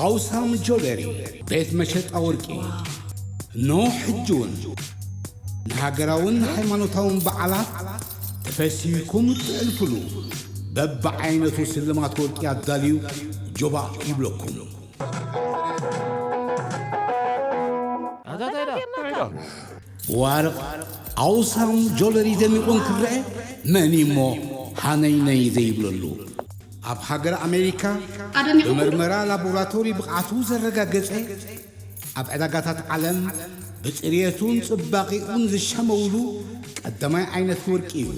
ኣውሳም ጆለሪ፣ ቤት መሸጣ ወርቂ። ኖ ሕጂ እውን ንሃገራውን ሃይማኖታውን በዓላት ተፈሲህኩም እትሕልፉሉ በብዓይነቱ ስልማት ወርቂ ኣዳልዩ ጆባእ ይብለኩም። ዋርቕ ኣውሳም ጆለሪ ደሚቑ እንክረአ መን እሞ ሃነይነይ ዘይብለሉ? ኣብ ሃገር ኣሜሪካ ኣደኒቑ። ብመርመራ ላቦራቶሪ ብቕዓቱ ዘረጋገጸ፣ ኣብ ዕዳጋታት ዓለም ብጽርየቱን ጽባቒኡን ዝሸመውሉ ቀዳማይ ዓይነት ወርቂ እዩ።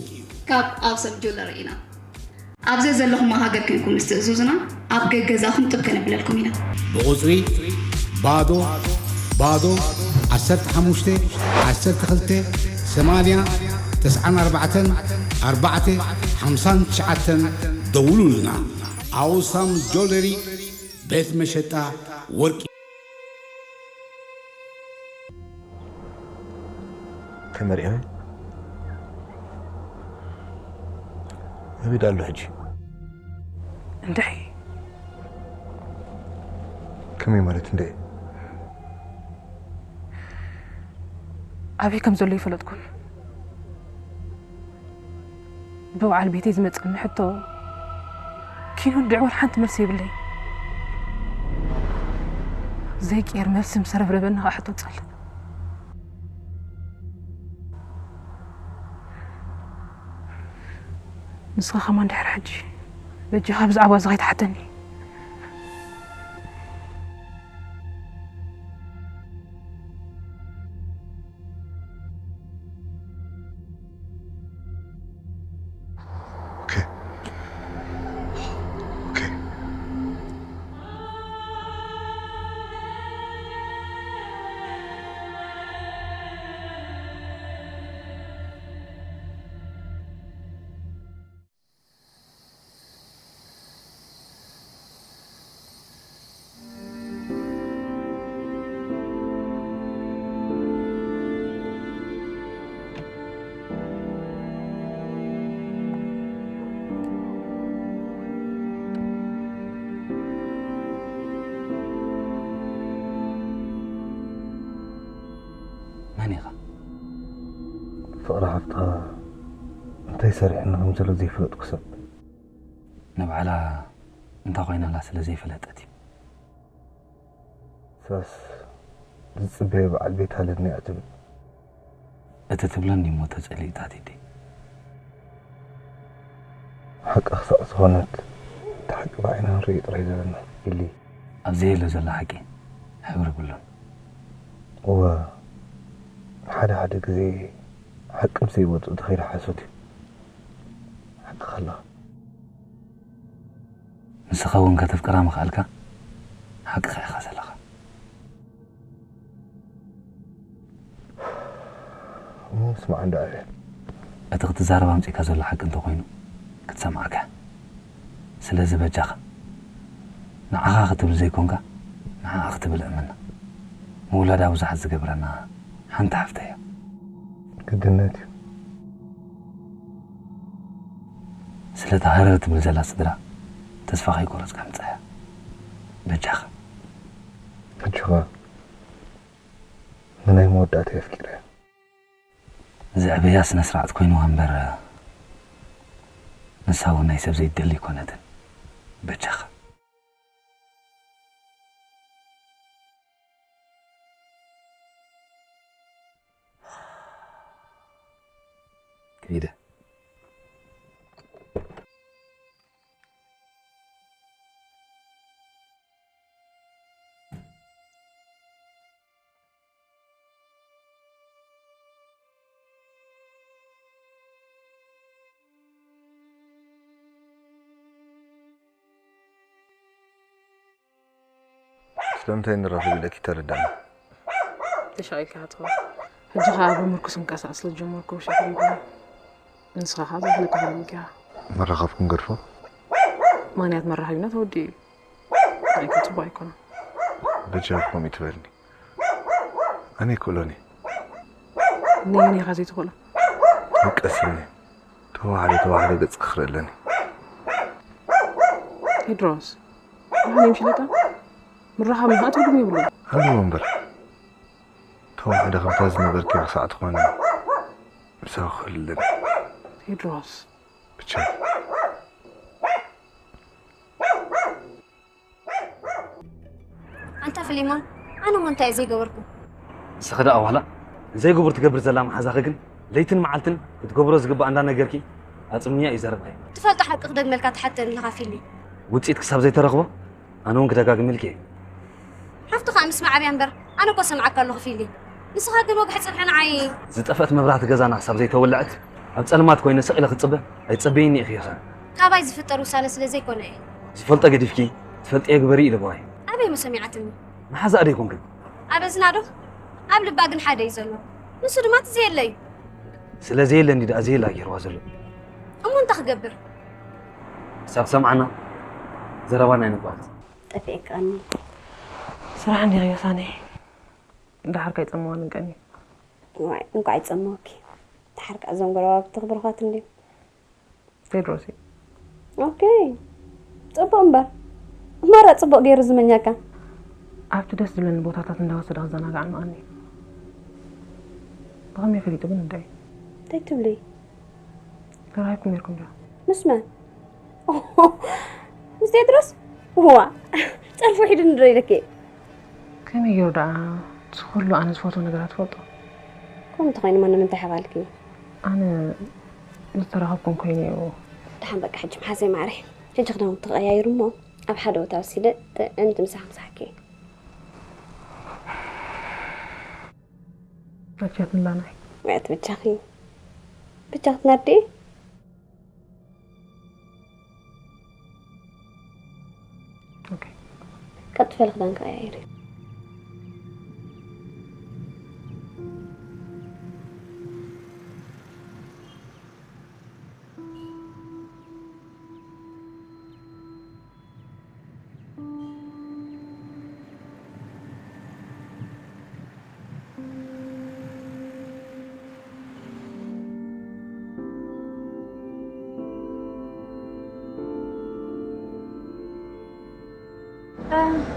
ካብ ኣውሰም ጁለሪ ኢና። ኣብ ዘዘለኹሞ ሃገር ኮይንኩም ምስ ትእዝዙና ኣብ ገገዛኹም ጥብ ከነብለልኩም ኢና። ብቑጽሪ ባዶ ባዶ ዓሰርተ ሓሙሽተ ዓሰርተ ክልተ ሰማንያ ተስዓን ኣርባዕተን ኣርባዕተ ሓምሳን ትሽዓተን ደውሉልና። ኣውሳም ጆለሪ ቤት መሸጣ ወርቂ። ተመሪዕኺ? ኣበይ ደኣ ኣሎ ሕጂ? እንድዒ። ከመይ ማለት እንድዒ? ኣበይ ከም ዘሎ ኣይፈለጥኩን። ብበዓል ቤተይ ዝመጸኒ ሕቶ ኪኑ እንድዒ ወላ ሓንቲ መልሲ የብለይን። ዘይቅየር መልሲ ምስ ረብረበኒ ከዓ ሕቶ ጸልእ። ንስኻ ከማን ድሕሪ ሕጂ በጃኻ ብዛዕባ እዚ ከይትሓተኒ። Okay. Okay. መን ኢኻ? ፍቕሪ ሓፍትኻ እንታይ ሰሪሕኒ ከም ዘሎ ዘይፈለጥኩ ሰብ። ንባዕላ እንታይ ኮይናላ ስለ ዘይፈለጠት እዩ። ሳስ ዝጽበዮ በዓል ቤት ኣለኒ እያ ትብል። እቲ ትብለኒ እሞ ተጸሊእታ ቴዲ። ሓቂ ክሳዕ ዝኾነት እቲ ሓቂ ብዓይና ንርኢ ጥራይ ዘለና ኢሊ። ኣብ ዘየለ ዘሎ ሓቂ ሕብሪ ብሉን። እወ፣ ሓደ ሓደ ግዜ ሓቂ ምስ ዘይወጽእ ተኸይዱ ሓሶት እዩ። ሓቂ ከለኻ። ንስኻ እውን ከተፍቅራ ምኽኣልካ ሓቅኻ ኢኻ ዘለኻ። እሞ ስማዕ እንዳ ኣየ። እቲ ክትዛረብ ኣምጺእካ ዘሎ ሓቂ እንተኾይኑ ክትሰምዓካ። ስለዚ በጃኻ ንዓኻ ክትብል ዘይኮንካ ንዓኣ ክትብል እመና። ምውላዳ ብዙሓት ዝገብረና ሓንቲ ሓፍተይ እያ። ግድነት እዩ። ስለታ ሃረር ትብል ዘላ ስድራ ተስፋ ከይቆረጽካ ምጻያ በጃኻ። ሕጂ ኸኣ ንናይ መወዳእታ የፍቂረያ። ዘዕበያ ስነ ስርዓት ኮይንዋ እምበር ንሳ እውን ናይ ሰብ ዘይትደሊ ኣይኮነትን። በጃኻ። ከይደ። ስለምንታይ ንራኸብ ኢለኪ ተረዳእኒ። ተሻቒልካ ትኸውን። ሕጂ ኸኣ ብምርኩስ ምንቀሳቐስ ስለ ዝጀመርኩ ውሸት ይብሉ። ንስኻ ኸኣ ዘይፍለጥ ተፈሪምካ። መራኸብ ክንገድፎ? ምኽንያት መራኸቢና ተወዲኡ እዩ። ናይ ከ ጽቡቕ ኣይኮነን። በጃኺ ከምኡ ትበልኒ። ኣነ ይክእሎን እየ። ነየን ኢኻ ዘይትኽእሎ? ይቀስኒ። ተዋህደ ተዋህደ ገጽ ክኽርኢ ኣለኒ። ቴድሮስ፣ ብርሃን እዮም ሽለጣ? ምራኻ ምባእ ትርጉም የብሉን። ሃልዎ እምበር። ተወሓደ ከምታ ዝነበርኪ ክሳዕ ትኾኒ ምሳኺ ክህሉ ኣለኒ። ቴድሮስ። ብቻ። ኣንታ ፍሊሞን፣ ኣነ እሞ እንታይ እየ ዘይገበርኩ? ንስኺ ደኣ ዋላ ዘይግቡር ትገብር ዘላ መሓዛኺ ግን ለይትን መዓልትን ክትገብሮ ዝግባእ እንዳነገርኪ ኣጽምኛ እዩ ዘረባይ። ትፈልጦ ሓቂ ክደግመልካ ትሓተኒ ኣለኻ ፊሊ። ውጽኢት ክሳብ ዘይተረኽቦ ኣነ እውን ክደጋግመልኪ እየ። ሓፍትኻ ምስማዕ ኣብያ እምበር ኣነ እኮ ሰምዓካ ኣለኹ ፊሊ። ንስኻ ግን ወግሒ ጽንሒ ንዓይ። ዝጠፍአት መብራህቲ ገዛና ክሳብ ዘይተወልዐት ኣብ ጸልማት ኮይነ ስቕ ኢለ ክጽበ ኣይጸበይኒ ኢኺ ዮሳን። ካባይ ዝፍጠር ውሳነ ስለ ዘይኮነ እየ። ዝፈልጦ ገዲፍኪ ትፈልጥዮ ግበሪ ኢለ ብዋይ። ኣበይ እሞ ሰሚዓትኒ? መሓዛኣ ደይኮንክን? ኣብ እዝና ዶ? ኣብ ልባ ግን ሓደ እዩ ዘሎ። ንሱ ድማ እቲ ዘየለ እዩ። ስለ ዘየለ እንዲ ደኣ ዘየላ ገይርዋ ዘሎ። እሞ እንታይ ክገብር? ክሳብ ሰምዓና ዘረባና ኣይነቋርጽ። ጠፊኤካኒ። ስራሕ እንዲኻ ዮሳነይ። ደሓር ከይጸመዋ ንቀኒ። ዋይ፣ እንኳዕ ይጸመወኪ። ደሓር ከኣ እዞም ጎረባብቲ ክብርኻት እንድዮም። ቴድሮስ እዩ። ኦኬ። ጽቡቕ እምበር። ማራ ጽቡቕ ገይሩ ዝመኛካ። ኣብቲ ደስ ዝብለኒ ቦታታት እንዳወሰደ ክዘናጋዕ ምቐኒ። ብኸመይ ፈሊጡ ግን እንታይ? እንታይ ትብሊ? ተራኺብኩም ነይርኩም ዶ? ምስ መን? ምስ ቴድሮስ? ዋ፣ ጸርፊ ውሒዱ እንድሮ ኢለኪ። ከመይ ገይሩ ደኣ እቲ ኩሉ ኣነ ዝፈትዎ ነገራት ይፈልጦ? ከምኡ እንተኾይኑ እሞ ንምንታይ ሓባልኪ? ኣነ ዝተራኸብኩም ኮይኑ እዩ። ደሓን በቃ ሕጂ መሓዘይ ማዕረ። ሕጂ ክዳውንቲ ተቐያይሩ እሞ ኣብ ሓደ ቦታ ወሲደ ጥዕምቲ ምሳሕ ምሳሕኪ። ኣትያት ምላናይ። ወይ ኣቲ ብቻኺ። ብቻኺ ትነዲ? ኦኬ። ቀጥ በል ክዳንካ ቀያይሪ።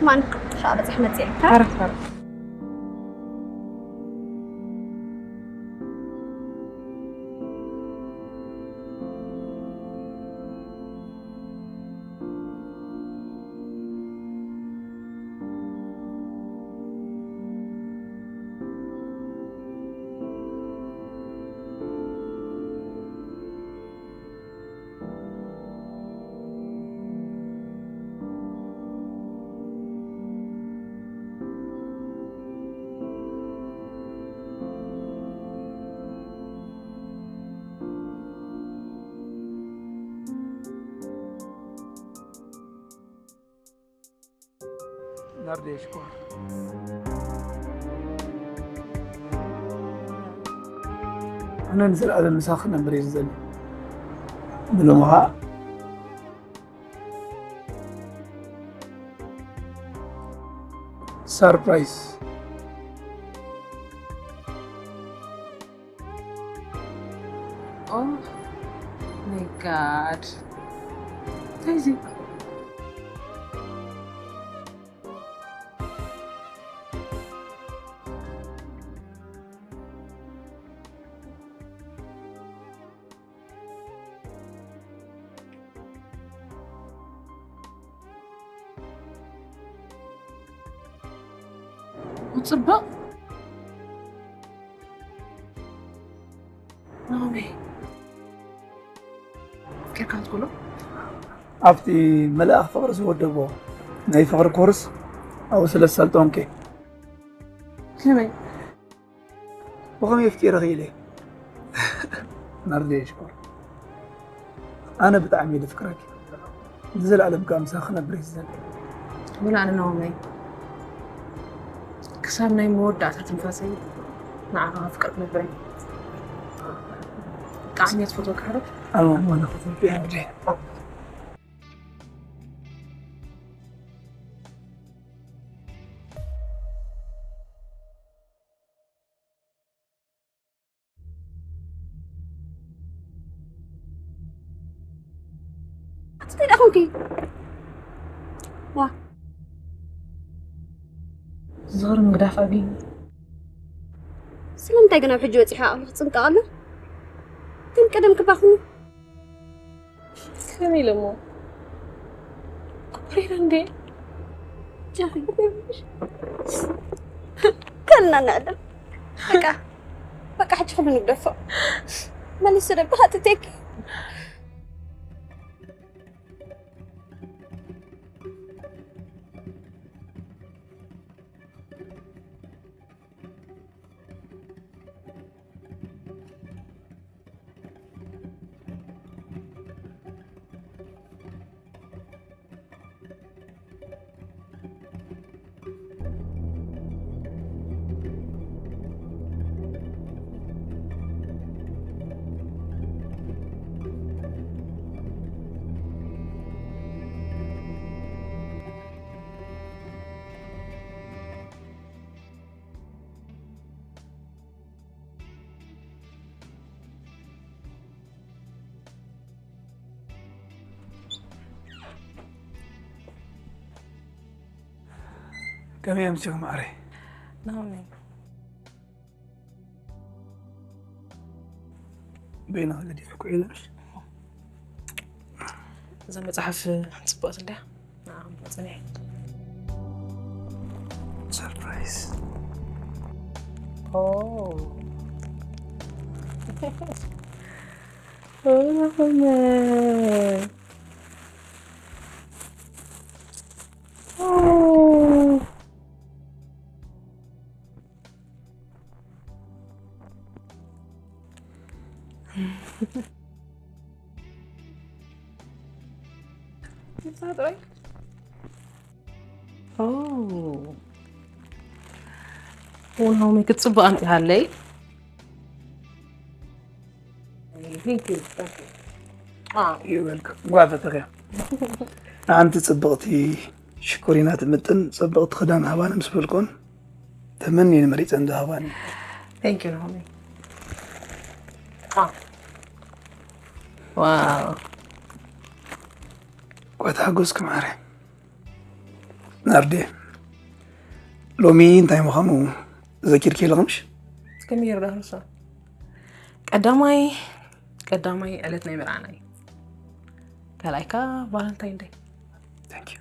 ማን ሻ በጽሕ መጽእ። ታረፍ ታረፍ። ናርዲ ሽኮር። ኣነ ንዘለኣለም ምሳኺ ክነብር እየ ዝደሊ። ብሎሚ ኸዓ ሰርፕራይዝ። Oh my God. እንታይ እዚ? ጽቡቕ። ናሆመይ፣ ኣፍቂርካ ትብሎ? ኣብቲ መልኣኽ ፍቕሪ ዝወደቦ ናይ ፍቕሪ ኮርስ ኣብኡ ስለ ዝሰልጠንኩ። ከመይ? ብኸመይ ኣፍቂረ ክኢለ? ናርዲ ሽኮር፣ ኣነ ብጣዕሚ እየ ዘፍቅረኪ። ንዘለኣለም ከኣ ምሳኺ ክነብር እየ ዝደሊ። ወላ ኣነ ናሆመይ፣ ክሳብ ናይ መወዳእታ ትንፋሰይ ንዓኻ ከፍቅር ክነብር እየ። ብጣዕሚ እየ ዝፈትወካ ሕሩፍ። ኣነ እውን ክፈትወኪ እየ። ኣቲ እንታይ ደኣ ኾንኪ? ዋ። ፍቕሪ ምግዳፍ ኣብዩኒ። ስለምንታይ ግን ኣብ ሕጂ በጺሑ ዓቕሉ ክጽንቀቕ ኣሎ? ግን ቀደም ክባኽኑ። ከመይ ኢለ እሞ? ኮሪና እንዴ? ጃኺ። ከልና ንዕድም። በቃ፣ በቃ ሕጂ ኩሉ ንግደፎ። መሊሱ ደባ ሃጥቴክ። ከመይ ኣምሲኹም ማዕረይ? ናሆመይ። በይንኻ ገዲፈኩ እየ ዝብል። እዛ መጽሓፍ ጽብቕቲ እንድያ። ንዓ መጽንዒ። ሰርፕራይዝ። ኦ። ኦ፣ ማይ። ኦ። ፒዛ ጥራይ? ኦ። ኦ፣ ናሆመይ ክትጽብቕ ኣምጺኻለይ። Thank you. Thank you. አ። You're welcome። እንኳዕ ፈተኽያ። ንሓንቲ ጽብቕቲ ሽኮሪና ትምጥን ጽብቕቲ ክዳን ሃባኒ ምስ በልኩን፣ ተመኒኒ መሪጸን ዝሃባኒ። Thank you ናሆመይ። አ። ዋው። እንኳዕ ተሓጎስኪ ማዕረ። ናርዲ፣ ሎሚ እንታይ ምዃኑ ዘኪርኪ ኣለኺ ምሽ? ከመይ ጌረ ዳህርሶ? ቀዳማይ፣ ቀዳማይ ዕለት ናይ መርዓና እዩ። ካልኣይካ ቫለንታይን ደይ። Thank you።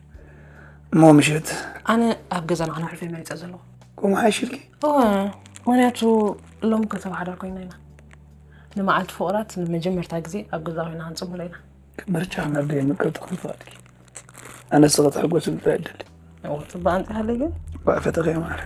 እሞ ምሸት? ኣነ ኣብ ገዛ ንዓና ሕልፈ መሪጸ ዘለኹ። ከምኡ ሓይሽልኪ? እወ፣ ምኽንያቱ ሎሚ ክልተ ብሓዳር ኮይና ኢና። ንመዓልቲ ፍቑራት ንመጀመርታ ግዜ ኣብ ገዛ ኮይና ክንጽምሎ ኢና። ምርጫ ናብ ደይ ምቅርጥ ክንፈቕድኪ። ኣነ ስቕ ተሕጎስ ጥራይ ይደሊ። እወ፣ ጽቡቕ ኣምጺኻለይ ግን። እኳ ፈተኽዮ ማረ።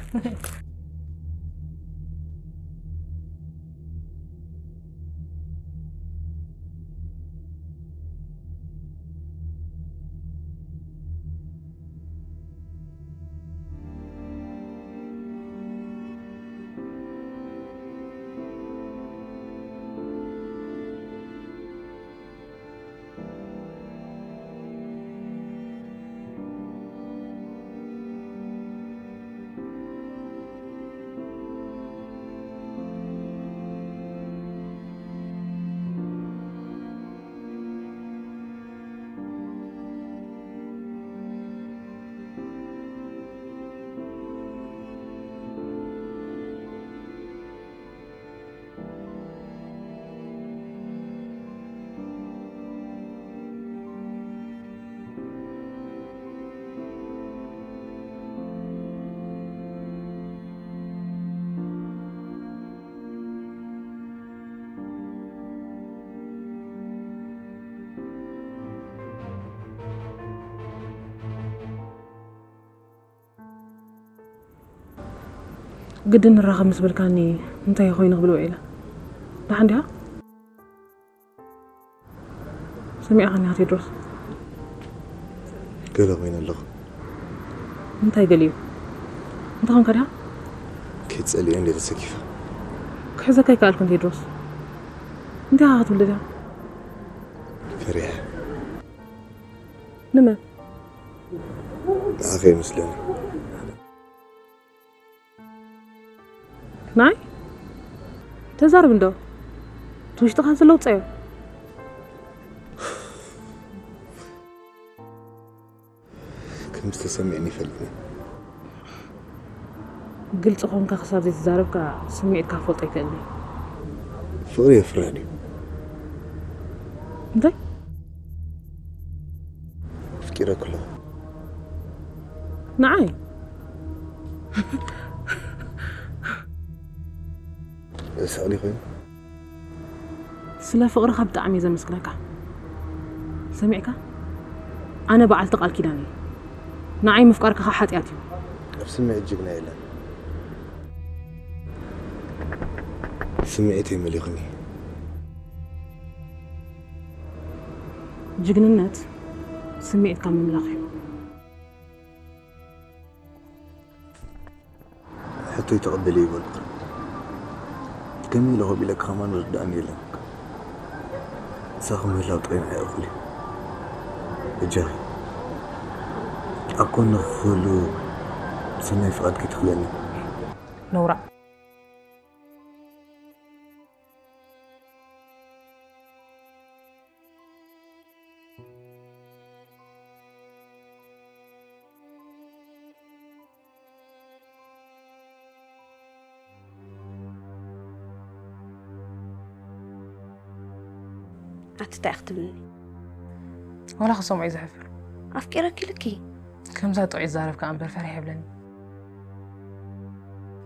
ግድን ንራኸብ ምስ በልካኒ እንታይ ኮይኑ ክብል ውዒለ? ደሓን ዲኻ? ሰሚዕኻኒ ኢኻ ቴድሮስ? ገለ ኮይነ ኣለኹ። እንታይ ገሊኡ? እንታይ ኾንካ ዲኻ? ከይትጸልዮ እንድየ ተሰኪፈ። ክሕዘካ ኣይከኣልኩን ቴድሮስ። እንታይ ኢኻ ክትብል ደሊኻ? ፈሪሐ። ንመን? ንዓኺ ይመስለኒ። ናይ ተዛረብ እንዶ እቲ ውሽጥኻ ዘሎ ውጻዮ። ከም ዝተሰምዐኒ ይፈልጥ። ግልፂ ኮንካ ክሳብ ዘይተዛረብካ ስምዒትካ ክፈልጦ ኣይክእልን እየ። ፍቕሪ የፍርሕ ድዩ? እንታይ? ኣፍቂረኪ ኣለኹ። ንዓይ? ዘስቕ ድዩ ኮይኑ? ስለ ፍቕርኻ ብጣዕሚ እየ ዘመስግነካ። ሰሚዕካ? ኣነ በዓልቲ ቃል ኪዳን እየ። ንዓይ ምፍቃርካ ከዓ ሓጢኣት እዩ። ኣብ ስምዒት ጅግና የለን። ስምዒተይ መሊኹኒ። ጅግንነት ስምዒትካ ምምላኽ እዩ። ሕቶይ ተቐበሊ ይበልኩ። ከመይ ኢለ ኮብ ኢለ ከማን ርዳእኒ የለን። ንሳኺ ምህላው ጥራይ ንዓይ እኹል እዩ። በጃኺ ኣብ ጎኒ ክህሉ ብሰናይ ፍቓድኪ ትኽእለኒ። ነውራ ኣቲ እንታይ ክትብልኒ? ወላ ክሰምዖ እዩ ዝሕፍር። ኣፍቂረኪ ኢልኪ? ከምዛ ጥዑይ ይዛረብ ከኣ እምበር ፈሪሐ የብለኒ።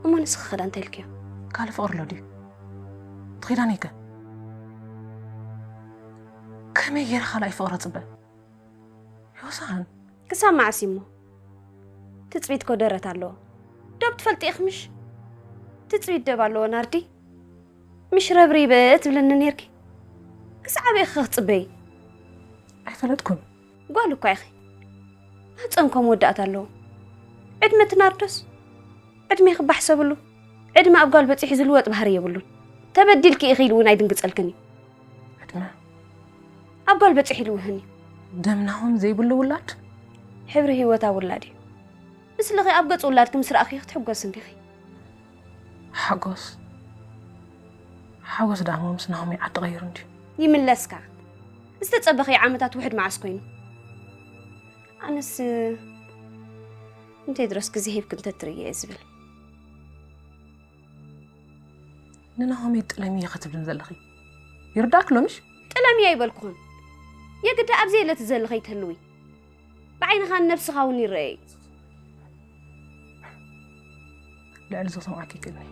እሞ ንስኺ ኸ እንታይ ኢልክዮ? ካልእ ፍቕሪ ኣሎ ድዩ? ትኺዳነይ ከ ከመይ ገይረ ካልኣይ ፍቕሪ ኣጽበ? ዮሳን። ክሳብ መዓስ እሞ? ትጽቢት ኮ ደረት ኣለዎ። ዶብ ትፈልጢ ኢኺ ምሽ? ትጽቢት ደብ ኣለዎ ናርዲ። ምሽ ረብሪበ ትብልኒ ኔርኪ። ክሳብ ኣበይ ኢኺ ክትጽበዪ? ኣይፈለጥኩን። ጓል እኳ ኢኺ። ማህጸን ኮ መወዳእታ ኣለዎ። ዕድመ እቲ ናርዶስ ዕድሜ ክባሕሰብሉ፣ ዕድመ ኣብ ጓል በጺሑ ዝልወጥ ባህሪ የብሉን። ተበዲልኪ ኢኺ ኢሉ እውን ኣይድንግጸልክን እዩ። ዕድመ ኣብ ጓል በጺሑ ይልውህን እዩ። ደም ናሆም ዘይብሉ ውላድ? ሕብሪ ህይወታ ውላድ እዩ። ምስልኺ ኣብ ገጽ ውላድኪ ምስ ረኣኽዮ ክትሕጎሲ እንዲኺ። ሓጎስ ሓጎስ ደኣ እሞ ምስ ናሆም ይዓዲ ቀይሩ እንድዩ። ይምለስካ። ዝተጸበኽዮ ዓመታት ውሑድ መዓስ ኮይኑ? ኣነስ ንቴድሮስ ግዜ ሂብኪ እንተትርእይዮ እየ ዝብል። ንናሆም እየ ጥለምዮ ክትብልኒ ዘለኺ ይርዳእኪ ሎምሽ? ጥለምዮ ኣይበልኩኹን። የግዳ ኣብ ዘየለ ትዘሊ ከይትህልዊ። ብዓይንኻን ነብስኻ እውን ይረአ እዩ። ልዕሊ እዚ ክሰምዓኪ ይክእልኒ።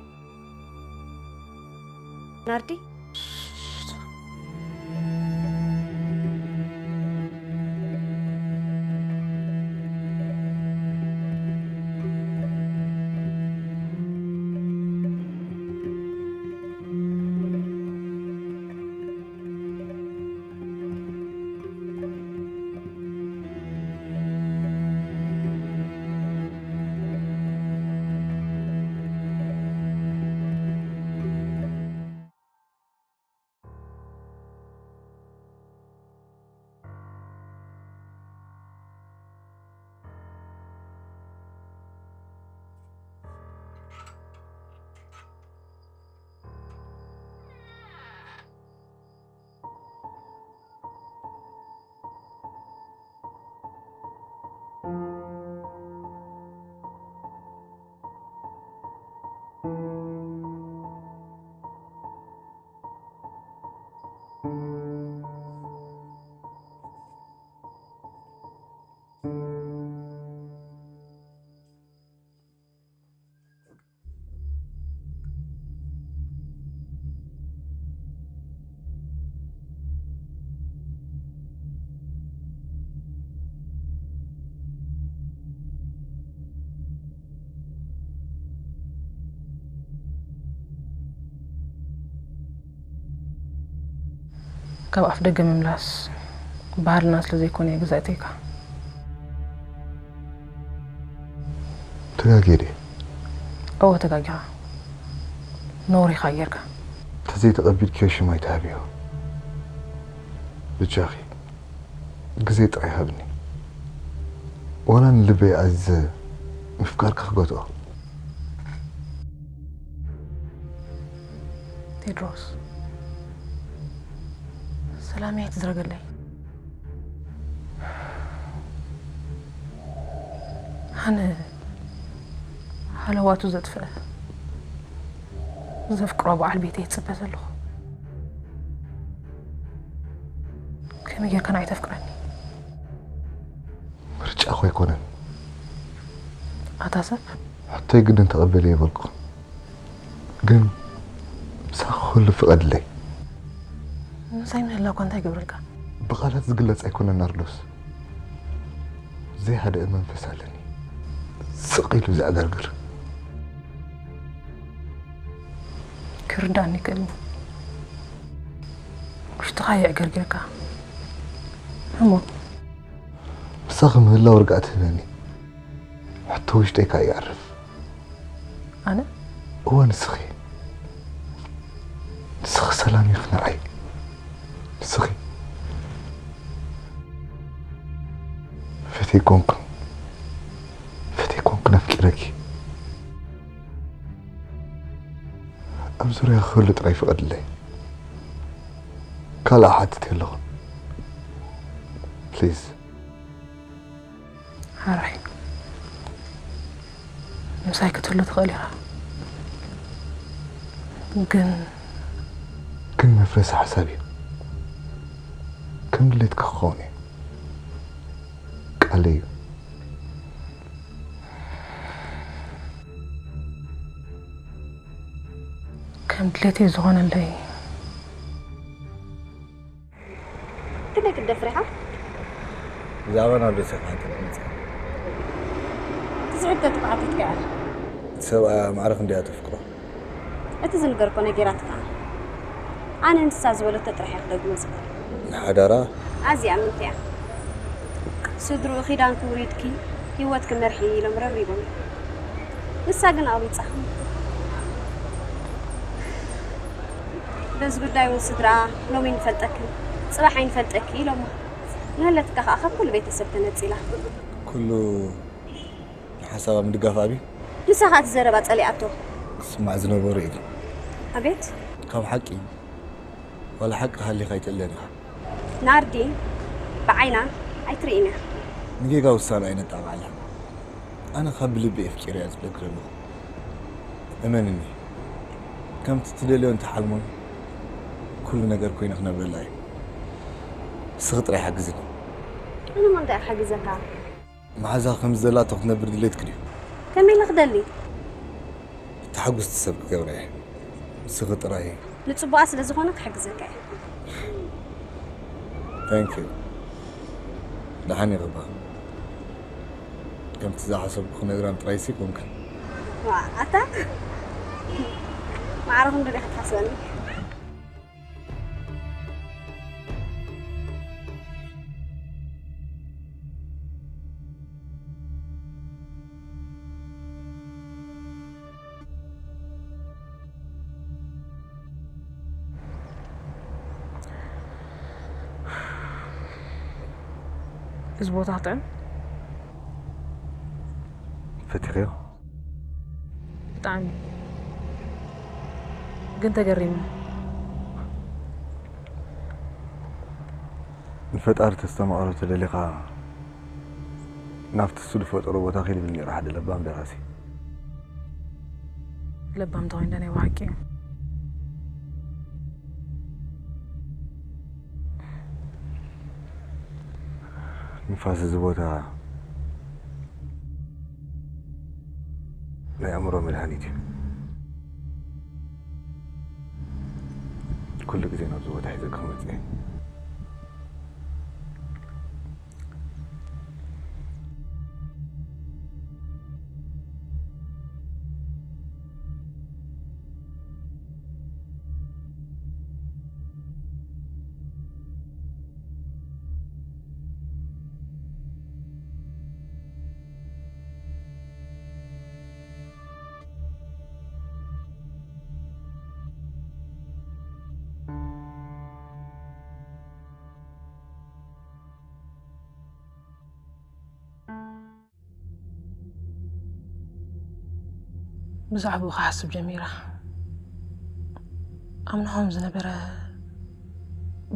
ናርዲ። ካብ ኣፍ ደገ ምምላስ ባህልና ስለ ዘይኮነ እየ ግዛእተይካ። ተጋግየ ድየ? እወ ተጋጊኻ። ነውሪ ኢኻ ጌርካ። እንተዘይተቐቢልክዮ ሽም ኣይትሃብዮ። ብጃኺ ግዜ ጥራይ ሃብኒ። ዋላ ንልበይ ኣዚዘ ምፍቃርኪ ክገትኦ። ቴድሮስ ሰላመይ ኣይትዝረገለይ። ኣነ ሃለዋቱ ዘጥፍአ ዘፍቅሮ በዓል ቤተይ ይጽበ ዘለኹ። ከመይ ጌርካ ንዓይ ተፍቅረኒ? ምርጫ እኮ ኣይኮነን። ኣታ ሰብ ሕቶይ ግድን ተቐበልዮ ይበልኩ። ግን ምሳኺ ኩሉ ፍቐድለይ። ምሳይ ምህላውካ እንታይ ይገብረልካ? ብቓላት ዝግለጽ ኣይኮነን ናርዶስ። ዘይሃደአ መንፈስ ኣለኒ። ስቕ ኢሉ ዘዕገርግር። ክርዳእኒ ይክእል እዩ። ውሽጥኻ የዕገርግርካ እሞ ምሳኺ ምህላው ርግኣት ትህበኒ። ሕቶ ውሽጠይ ከኣ ይዕርፍ። ኣነ እወ ንስኺ ንስኺ ሰላም ኢኺ ንዓይ። ንስኺ ፈተይኮንኩን ፈተይኮንኩን ኣፍቂረኪ። ኣብ ዙርያ ክህሉ ጥራይ ፍቐድለይ። ካልእ ሓትት የለኹን። ፕሊዝ። ሓራይ ምሳይ ክትህሉ ትኽእል ኢኻ። ግን ግን መፍረሲ ሓሳብ እዩ። ከም ድሌትካ ክኸውን እዩ። ቃለይ እዩ። ከም ድሌተይ ዝኾነለይ ክንደይ ክትደፍር ኢኻ? ብዛዕባ ናብ ደሴት ሓንቲ መፅእ ትዝዕብ ተትብዓተት ከኣ እቲ ሰብኣ ማዕረ ክንደያ ተፍቅሮ እቲ ዝንገርኮ ነጌራትካ ኣነ እንስሳ ዝበለቶ ጥራሕ እያ ክደግሞ ዝኽእል። ንሓዳራ ኣዚኣ ምንትያ ስድርኡ ኪዳንኪ ውሪድኪ ህይወትኪ መርሒ ኢሎም ረብሪቦም እዮም። ንሳ ግን ኣቕቢጻ። በዚ ጉዳይ እውን ስድራ ሎሚ ንፈልጠኪ ጽባሕ ኣይንፈልጠኪ ኢሎማ። ንህለትካ ከኣ ካብ ኩሉ ቤተሰብ ተነጺላ። ኩሉ ንሓሳባ ምድጋፍ ኣብዩ ንሳ ከኣ እቲ ዘረባ ጸሊኣቶ። ዝስማዕ ዝነበሩ ኢሉ ኣቤት ካብ ሓቂ ዋላ ሓቂ ሃሊኻ ኣይትእለን ኢኻ ናርዲ ብዓይና ኣይትርእይን እያ። ንጌጋ ውሳነ ኣይነጣቕዓላ ኣነ ካብ ብልቢ ኣፍቂረ እያ ዝብለኪ ዘለኹ እመንኒ ከምቲ ትደልዮን ትሓልሞን ኩሉ ነገር ኮይነ ክነብረላ እዩ እስኺ ጥራይ ሓግዝኒ ኣነ ሞ እንታይ ክሓግዘካ መሓዛ ከም ዘላቶ ክትነብር ድሌትኪ ድዩ ከመይ ኢለ ክደሊ ተሓጉስቲ ሰብ ክገብረ እየ ንስኺ ጥራይ ንጽቡቓ ስለ ዝኾነ ክሕግዘካ እየ Thank you ደሓን ይቕባ ከምቲ ዝሓሰብኩ ክነግራም ጥራይሲ ኮንክን ዋ ኣታ ማዕረ ክንዱ ዲኻ ትሓስበኒ እዚ ቦታ ጥዕም ፈቲኽዮ ብጣዕሚ ግን ተገሪምኒ ንፈጣሪ ተስተማቕሮ ተደሊኻ ናብቲ እሱ ዝፈጠሮ ቦታ ኺድ ብል ነይሩ ሓደ ለባም ደራሲ ለባም ተኾይንደ ናይ ብሓቂ እዩ ንፋስ እዚ ቦታ ናይ ኣእምሮ መድሃኒት እዩ ኩሉ ግዜ ናብዚ ቦታ ሒዘ ክመፅእ ብዛዕባኡ ክሓስብ ጀሚራ ኣምናኹም ዝነበረ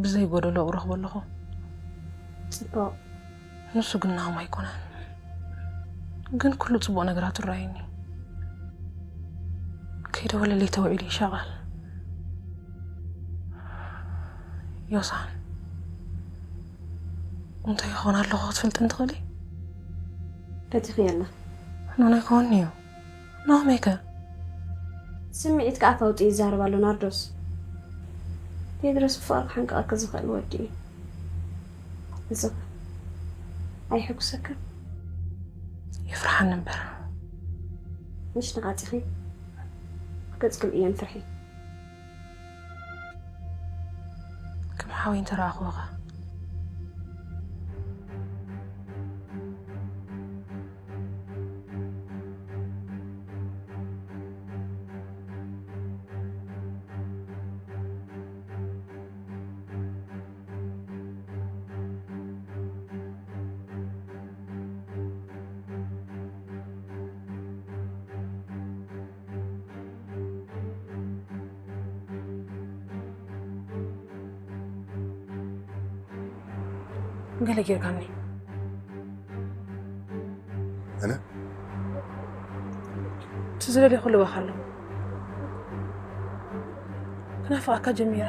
ብዘይ ጎደሎ እረኽቦ ኣለኹ ጽቡቕ ንሱ ግን ናኹም ኣይኮነን ግን ኩሉ ጽቡቕ ነገራቱ ይረኣየኒ ይደወለለይ ተውዒሉ ይሻቓል። ዮሳን እንታይ ይኾን ኣለኹ ክትፈልጥን ትኽእሊ? ፈቲኽዮ ኣላ። ኖኖ ኣይኮን እዩ። ናሆመይ ከ? ስምዒት ከኣ ኣፍ ኣውጺኡ ይዛረብ ኣሎ ናርዶስ። ቴድሮስ ብፍቕሪ ክሕንቀቐኪ ዝኽእል ወዲ እዩ። እዚ ኣይሕጉሰካ? ይፍርሓኒ እምበር። ምሽ ነቓጺኺ ገጽ ክልእዮን ፍርሒ። ከም ሓወይ እንተረኣኹኻ። ገለ ጌርካኒ። ኣነ? እቲ ዝደልዮ ኩሉ ባኻ ኣሎ። ክናፍቐካ ጀሚረ።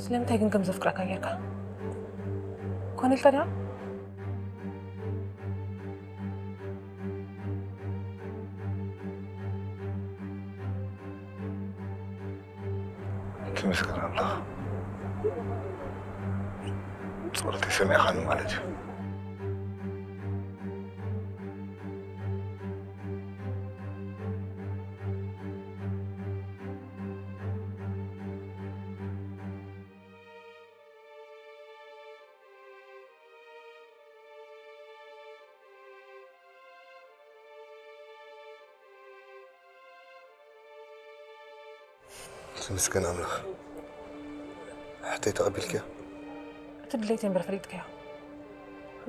ስለምንታይ ግን ከም ዘፍቅረካ ጌርካ? ኮነ ኢልካ ዲኻ? ተመስገን ኣምላኽ። ጸሎተይ ሰሚዕኻኒ ማለት እዩ። ተመስገን ኣምላኽ። ሕቶይ ተቐቢልክዮ? እቲ ድሌተይ እምበር ፈሊጥካዮ።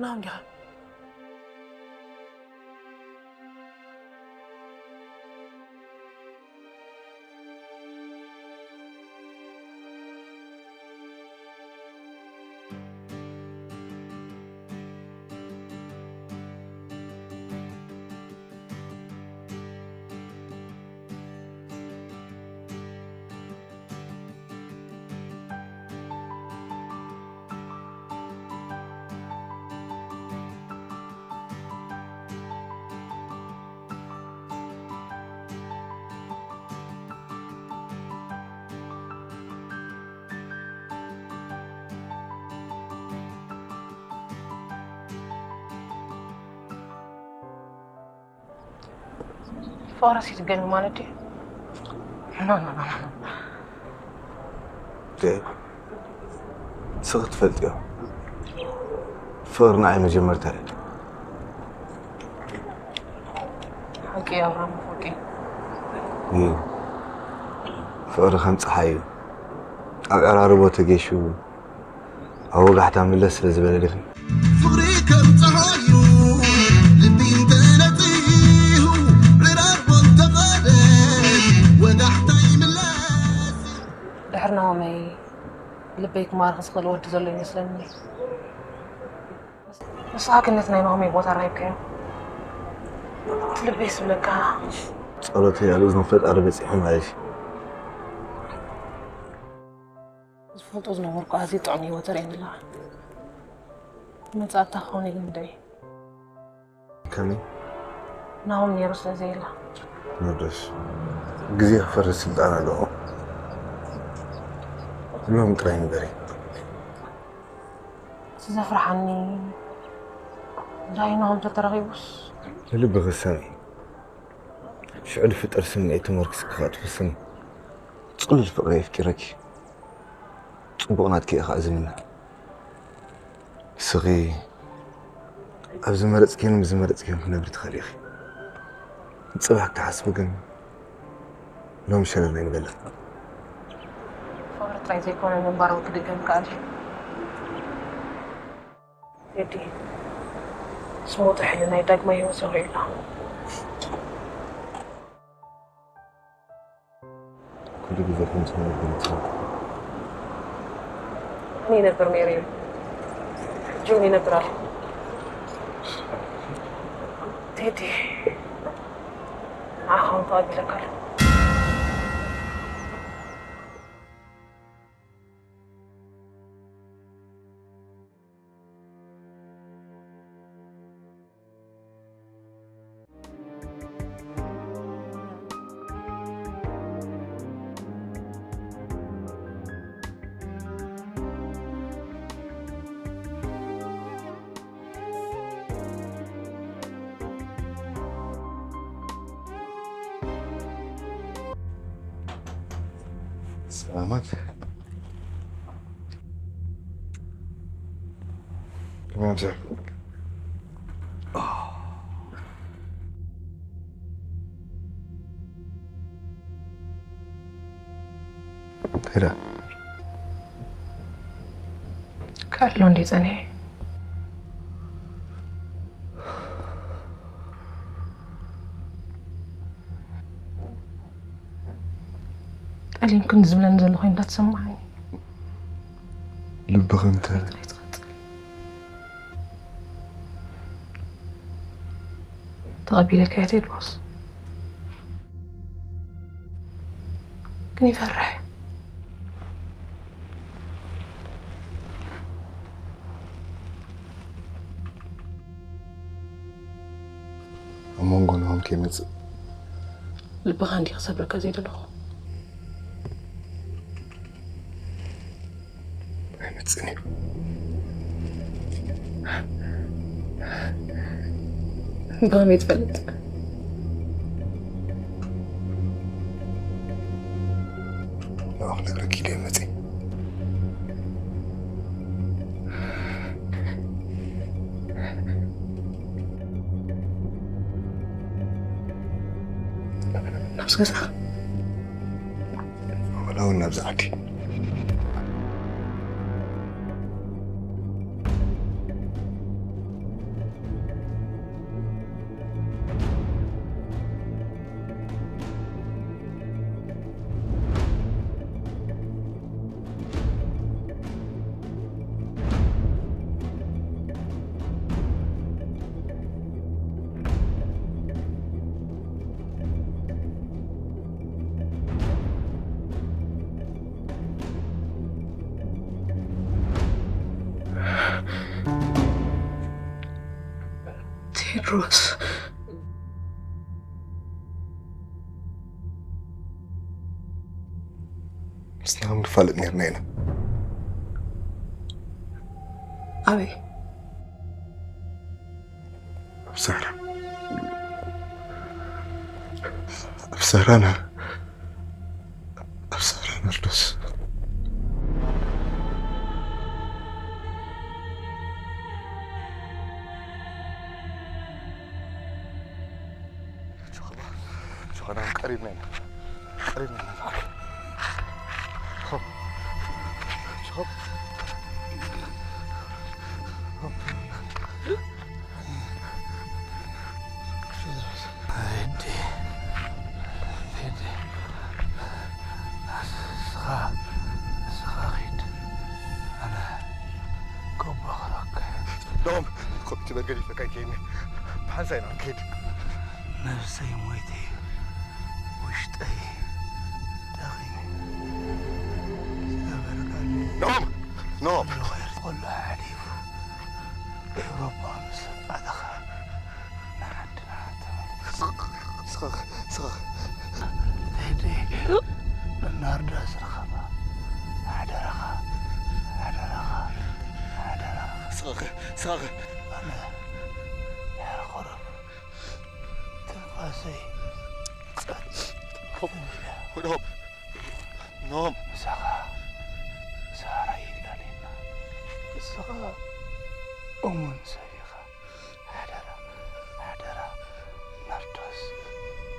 ናሆም ዲኻ? ፍቕሪ ሲትገኒ ማለት ድዩ? ዴቭ፣ ንስኺ ትፈልጥዮ፣ ፍቕሪ ንዓይ መጀመርታ እዩ። ሓቂ እዩ ኣብርሃም፣ ሓቂ። እዩ። ፍቕሪ ከም ጸሓይ እዩ። ኣቀራርቦ ተጌሹ ኣብ ወጋሕታ ምለስ ስለ ዝበለ ዲኺ? ፍቕሪ ከም ጸሓይ እዩ፣ ልቢ እንተነጺሁ፣ ዕራርቦ እንተቐደ፣ ወጋሕታ ይምለስ። ድሕሪ ናሆመይ ልበይ ክማርኽ ዝኽእል ወዲ ዘሎ ይመስለኒ። ንስኻ ግን ነቲ ናይ ናሆመይ ቦታ ረኺብካዮ። እቲ ልበይ ዝብለካ። ጸሎተይ ኣብ እዝኒ ፈጣሪ በጺሑ ማለት እዩ። ዝፈልጦ ዝነበርኩ ኣዝዩ ጥዑም ህይወት ተርእየኒ ኣለኻ። መጻእታ ክኸውን ኢለ ምደይ። ከመይ? ናሆም ነይሩ ስለ ዘየላ። ናርዶስ፣ ግዜ ክፈርስ ስልጣን ኣለዎ። ሎም ጥራይ ንገሪ። እቲ ዘፍርሓኒ ዳይ ናሆም ተተረኺቡስ? ንልቢ ክሰሚ። ሽዑ ዝፍጠር ስምዒት ተመርኪስኪ ከኣ ትፍስኒ። ጽሉል ፍቕሪ የፍቂረኪ። ጽቡቕ ናትኪ እየ ከኣ ዝምነ። ንስኺ ኣብ ዝመረጽክዮን ምስ ዝመረጽክዮን ክትነብሪ ትኽእሊ ኢኺ። ንጽባሕ ክትሓስቢ ግን ሎሚ ሸለል ኣይንበልን። ፍቕሪ ጥራይ ዘይኮነ ምንባር እውን ክድገም ይከኣል እዩ። ቴዲ፣ ስሞትሕ እዩ ናይ ዳግማይ ህይወት ዘውዒልና። ኩሉ ግዜ ከምዚ ነበር ይጽዋዕ። መን ይነብር ነይሩ እዩ? ሕጂ እውን ይነብር ኣሎ። ቴዲ፣ ንዓኻ እውን ተቐቢለካ ኣለኹ። ሰላማት። ከመይ ኣምሲኻ? እንታይ ደኣ? ካልእ ኣሎ እንድዩ ጸኒሐ። ጠሊምክን ዝብለኒ ዘሎ ኮይኑ እንዳተሰማዓኒ። ልብኺ እንተ ጥራይ ትቐጽል። ተቐቢለካዮ ቴድሮስ። ግን ይፈርሕ። ኣብ መንጎ ንሆም ከይመጽእ ልብኻ እንዲ ክሰብረካ ዘይደለኹ። ኣይመጽእን እዩ። ብኸመይ ትፈልጥ? ንዕኡ ክነግረኪ ኢለ እየ መጺአ። ናብዚ ገዛ? ወላ እውን ናብዚ ዓዲ። ቴድሮስ። ምስናም ንፋለጥ ነርና ኢና። ኣበይ? ኣብ ሳራ። ኣብ ሳራና። ኣብ ሳራ ናርዶስ። ጆኸና ቀሪብና ኢና። ቀሪብና ኢና። ቴዲ፣ ቴዲ፣ ንስኻ፣ ንስኻ ኺድ፣ ኣነ ክበኽረካ እየ። ኖም፣ ከምኡ ትበል ገዲፈካ ኣይከይድን እየ። ብሓንሳእ ኢና ክንከይድ። ነብሰይ ሞይተ እዩ። ውሽጠይ ደኺሙ። ዝገበርካለይ ኖም! ኖም! ኩሉ ኸይር ኩሉ ሓሊፉ ኤውሮጳ ምስ ኣተኻ ንዓድና ተመለስ። ስኻ፣ ስኻ። ቴዲ፣ ናርዶስ ርኸባ። ሓደራኻ፣ ሓደራኻ፣ ሓደራኻ። ስኻ፣ ስኻ። ኣነ ድሕሪ ቁሩብ ትንፋሰይ ጸጥ ትብል እያ። ኖም፣ ኖም። ምሳኻ ሳራ ይላልና። ንስኻ እሙን ሰብ ኢኻ። ሓደራ፣ ሓደራ፣ ናርዶስ፣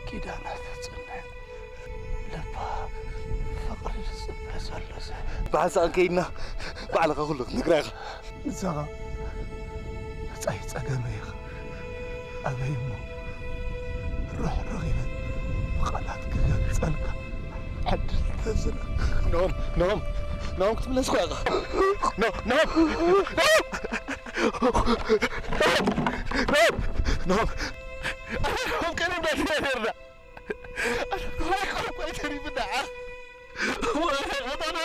ኪዳና ተጽንዕ። ልባ ፍቕሪ ዝጽበ ዘሎ ሰብ። ብሓንሳእ ከይድና ባዕልኻ ኩሉ ክትነግራ ኢኻ። ንስኻ ብጻይ ጸገመይ ኢኻ። ኣበይ እሞ ርሕርሕ ኢለ ብቓላት ክገልጸልካ ዕድል ተዝረክብ። ኖም፣ ኖም፣ ኖም ክትምለስ እኮ ኢኻ። ኖም፣ ኖም፣ ኖም፣ ኖም፣ ኖም፣ ኖም፣ ኖም፣ ቀደም ዳስ ነርና። ኣነ ከማይ ኮርኮይ ተሪፉ ደኣ። ወረ ኣባና።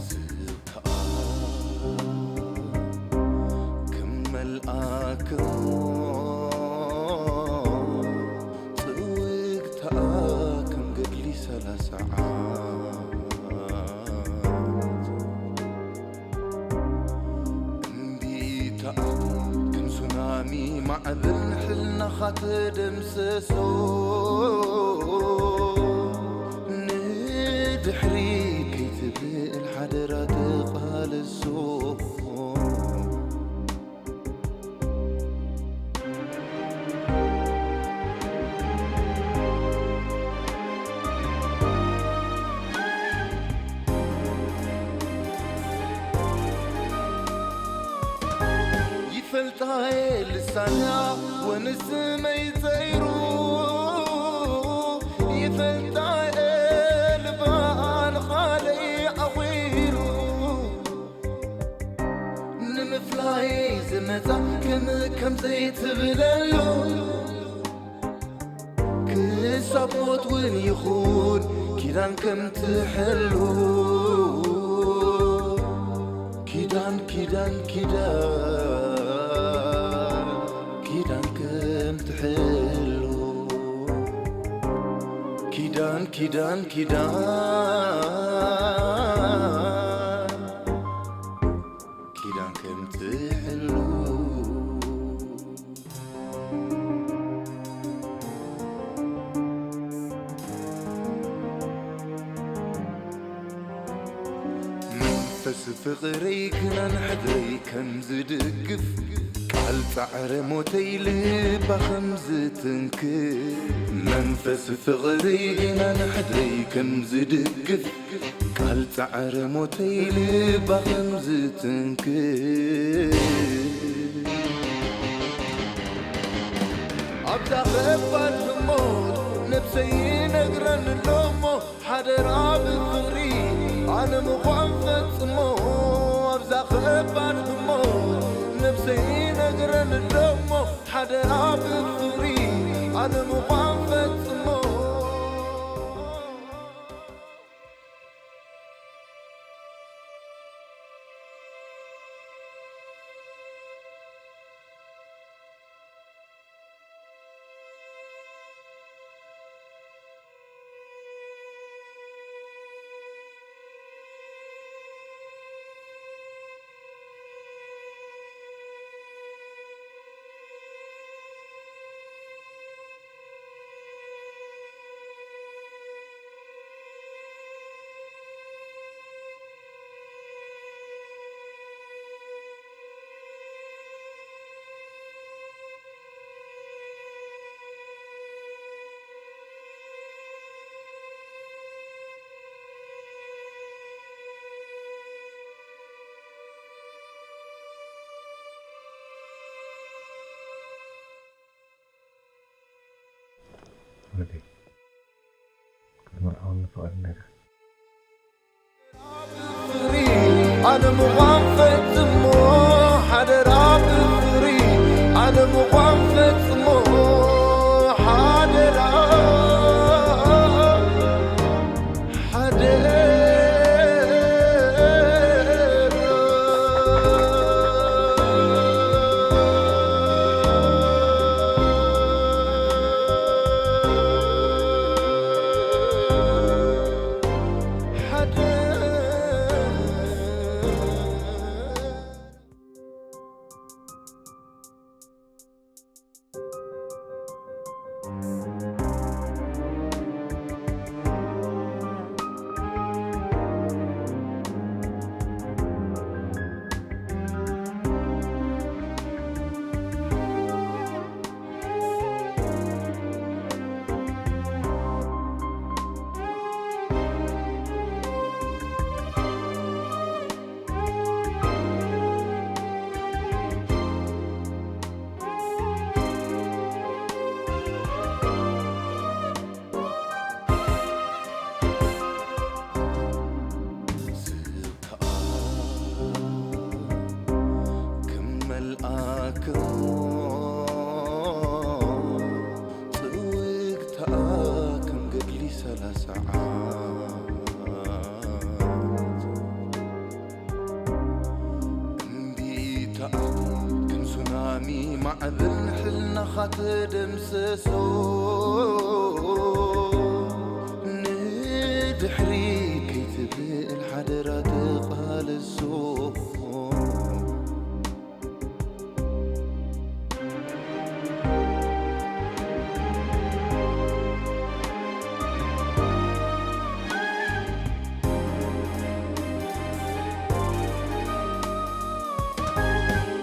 ስብከኣ ክመልኣክሞ ጽውግታኣ ከም ገድሊ ሰላሳ ዓመት። እምቢታኣ ከም ሱናሚ ማዕበል ንሕልናኻ ተደምሰሶ። ንድሕሪት ከይትብል ሓደራ ተቓለሶ። ይፈልጣ እየ ልሳና ወንስመይ ጸይሩ፣ ይፈልጣ እየ ልባ ንቓለይ ዓዊሩ። ንምፍላይ ዝመጻ ከም ከም ዘይትብለሉ፣ ክሳብ ሞት እውን ይኹን ኪዳን ከም ትሕሉ። ኪዳን፣ ኪዳን፣ ኪዳን፣ ኪዳን ከም ትሕሉ። ኪዳን፣ ኪዳን፣ ኪዳን፣ ኪዳን ከም ትሕሉ። መንፈስ ፍቕረይ ክናን ሕድረይ ከም ዝድግፍ፣ ቃል ጻዕረ ሞተይ ልባ ከም ዝትንክፍ። መንፈስ ፍቕረይ ክናን ሕድረይ ከም ዝድግፍ፣ ቃል ጻዕረ ሞተይ ልባ ከም ዝትንክፍ። ኣብዛ ኸባድ ህሞት ነብሰይ ይነግረን ኣሎ እሞ፣ ሓደራ ብፍቕሪ ኣነ ምዃን ፈጽሞ። ኣብዛ ኸባድ ህሞት ነብሰይ ይነግረን ኣሎ እሞ፣ ሓደራ ብፍቕሪ ኣነ ምዃን ፈጽሞ። ወደይ፣ ክትመርዓወኒ ፍቐድ ነይራ። ኣነ ምዃን ፈጽሞ ሓደራ ብፍቕሪ፣ ኣነ ምዃን ፈጽሞ ሓደራ። ማዕበል ንሕልናኻ ተደምሰሶ፣ ንድሕሪ ከይትብል ሓደራ ተቓለሶ።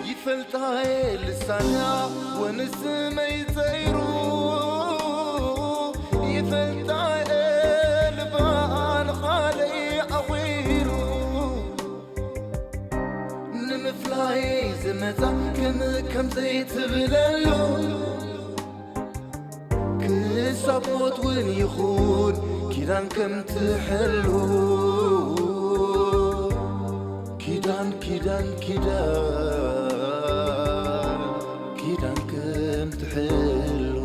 ይፈልጣየ ልሳንያ ወንስመይ ጸይሩ፣ ይፈልጣየ ልባ ንቓለይ ዓዊሩ። ንምፍላይ ዝመጻ ከም ከም ዘይትብለሉ፣ ክሳብ ሞት እውን ይኹን ኪዳን ከም ትሕሉ። ኪዳን ኪዳን ኪዳን ኪዳን ከም ትሕሉ።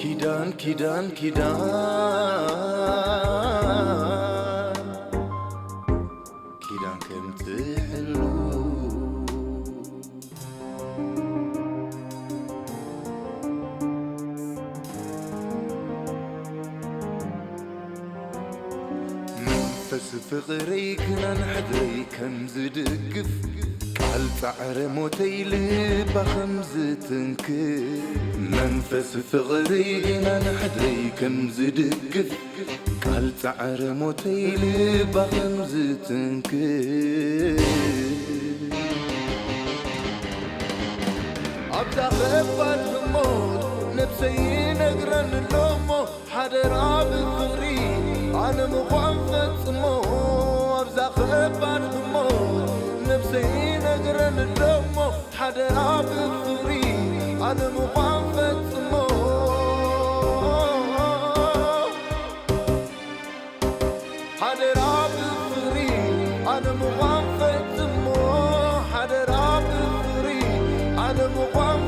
ኪዳን ኪዳን ኪዳን ኪዳን ከም ትሕሉ። መንፈስ ፍቕረይ ክናን ሕድረይ ከም ዝድግፍ፣ ቃል ጻዕረ ሞተይ ልባ ከም ዝትንክፍ። መንፈስ ፍቕረይ ክናን ሕድረይ ከም ዝድግፍ፣ ቃል ጻዕረ ሞተይ ልባ ከም ዝትንክፍ። ኣብዛ ኸባድ ህሞት ነብሰይ ይነግረኒ ኣለሞ፣ ሓደራ ብፍቕሪ ኣነ ምዃን ፈጽሞ። ኣብዛ ኸባድ ህሞት ነብሰይ ይነግረኒ ኣለሞ፣ ሓደራ ብፍቕሪ ኣነ ምዃን ፈጽሞ። ሓደራ ብፍቕሪ ኣነ ምዃን ፈጽሞ፣ ሓደራ ብፍቕሪ ኣነ ምዃን